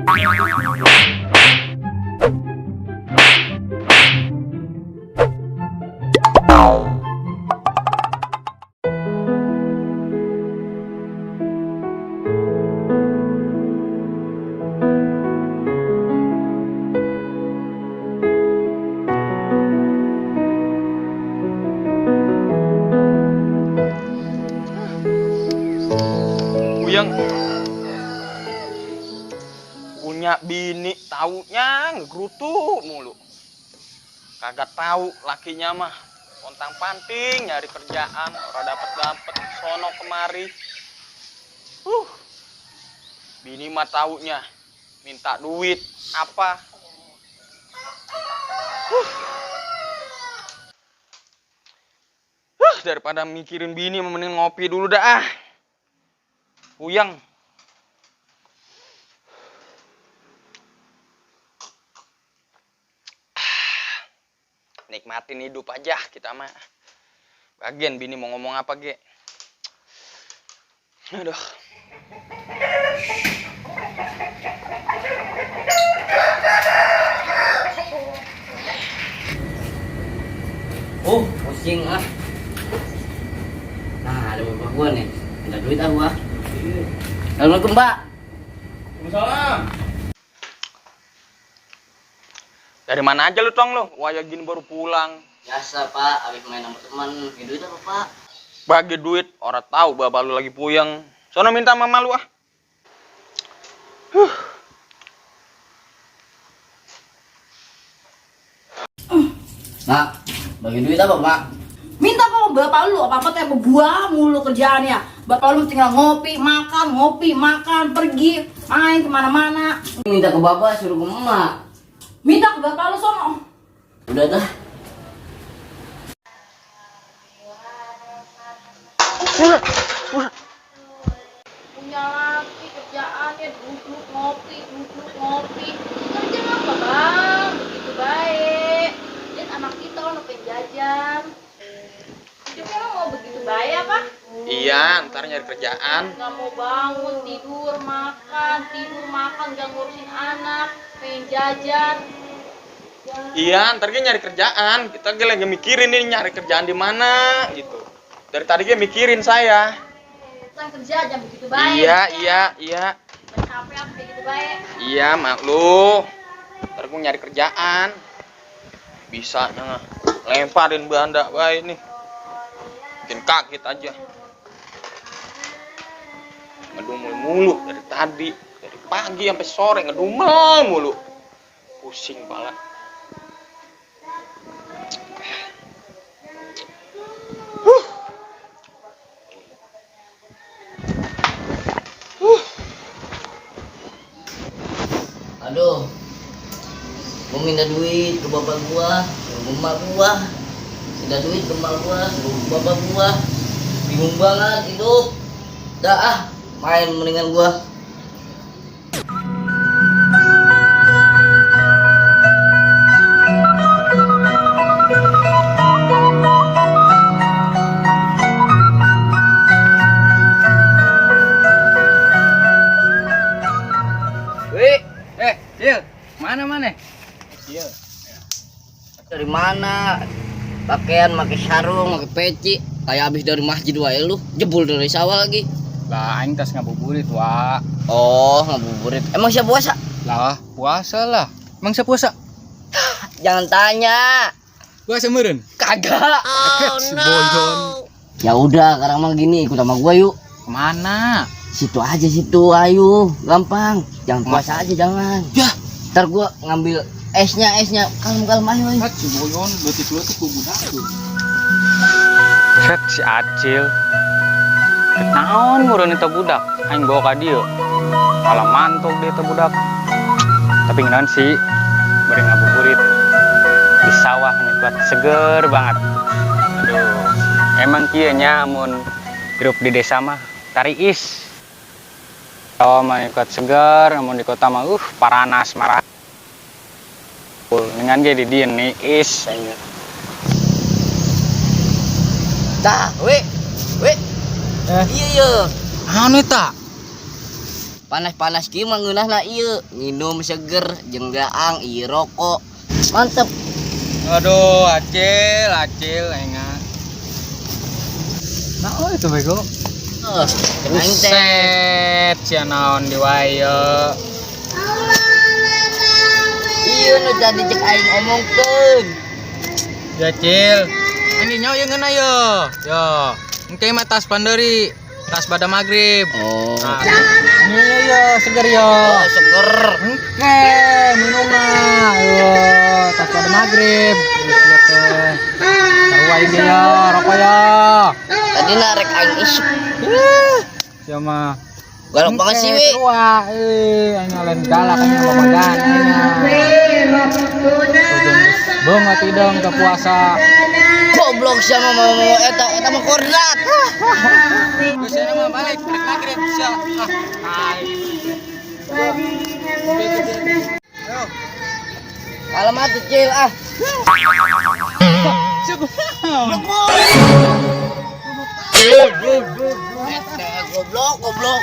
Puyeng. Punya bini taunya ngegerutu mulu. Kagak tahu lakinya mah pontang-panting nyari kerjaan, ora dapet-dapet sono kemari. Bini mah taunya minta duit apa. Daripada mikirin bini mending ngopi dulu dah ah. Puyeng. Nikmatin hidup aja kita mah. Bagian bini mau ngomong apa ge. Aduh. Oh, pusing ah. Nah, ada bapak gua nih. Minta duit ah gua. Assalamualaikum, Pak. Waalaikumsalam. Dari mana aja lu, Tong, lu? Wah, ya gini baru pulang. Biasa, Pak, habis main sama teman. Bagi duit apa, Pak? Bagi duit, orang tahu bapak lu lagi puyeng. Sono minta mama lu ah. Huh. Pak, bagi duit apa, Pak? Minta apa sama bapak lu, apa-apa teh buah mulu kerjaannya. Bapak lu tinggal ngopi, makan, pergi, main kemana-mana. Minta ke bapak, suruh ke emak. Minta ke bapak lu sono. Udah dah. Punya laki kerjaannya duduk ngopi, duduk ngopi. Kerja apa, Bang? Begitu baik. Lihat anak kita lo pengen jajan. Hidupnya lo mau begitu baik apa? Iya, ntar nyari kerjaan. Nggak mau bangun, tidur, makan, nggak ngurusin anak, pengen jajan. Iya, ntar gue nyari kerjaan. Kita lagi mikirin nih nyari kerjaan di mana gitu. Dari tadi gue mikirin saya. Kita kerja jangan begitu baik. Iya, iya, iya. Capek apa begitu baik. Iya, mak lu. Ntar gue nyari kerjaan. Bisa nggak lemparin banda baik nih. Bikin kaget aja. Ngedumel mulu dari tadi, dari pagi sampai sore ngedumel mulu. Pusing banget. Aduh, gua minta duit ke bapak gua, ke emak gua, minta duit ke emak gua, ke bapak gua, bingung banget hidup. Dah ah, main mendingan gua. Wih, Cil, mana? Iya. Dari mana? Pakaian pakai sarung, pakai peci, kayak habis dari masjid wae lu, jebul dari sawah lagi. Lah, aing tas ngabuburit, Wak. Oh, ngabuburit. Emang siapa puasa? Lah, puasa lah. Emang siapa puasa? Jangan tanya. Puasa meureun? Kagak. Oh, si bojon. Ya udah, sekarang mah gini, ikut sama gua yuk. Kemana? Situ aja situ, ayo, gampang. Jangan puasa aja, jangan. Ya. Ntar gua ngambil esnya, kalem-kalem ayo, ayo. Si bojon, leutik-leutik gua budak tuh. Set si Acil. Naon meureun eta budak, aing bawa ka dieu. Kalah mantok dia eta budak. Tapi ngeunaan sih bari ngabuburit di sawah nih buat seger banget. Aduh, emang kieu nya mun hirup di desa mah tariis. Oh, mah ikut seger, mun di kota mah paranas marah. Dengan ge di dieu niis anjir. Tah, we. We. Iya, iya. Anu eta? Panas-panas kieu mah ngeunahna ieu, nginum seger jeung gaang ieu rokok. Mantep. Aduh, Acil, Acil, enga. Nah, oh itu bego. Eh, cek aing teh. Buset, sia naon di wae. Ieu nu tadi cek aing omongkeun. Ya, Cil. Ini nyawa yang ngeunah yo. Yo. Engke mah tas pandeuri, tas pada maghrib. Oh. Nah, ini yo seger yo. Oh, seger. Engke minum mah. Yo, tas pada maghrib. Terus lihat teh. Sarua ini yo, rokok yo. Tadi narek aing isuk. Siapa? Galak banget sih, we. Sarua, eh, aing lain galak aing babagan aing. Banget hidung ke puasa. Goblok sama mau eta eta mah kodrat. Geus sia mah balik, rek maghrib sia. Ah, tai. Ayo. Kalem atuh Cil ah. Eta goblok goblok.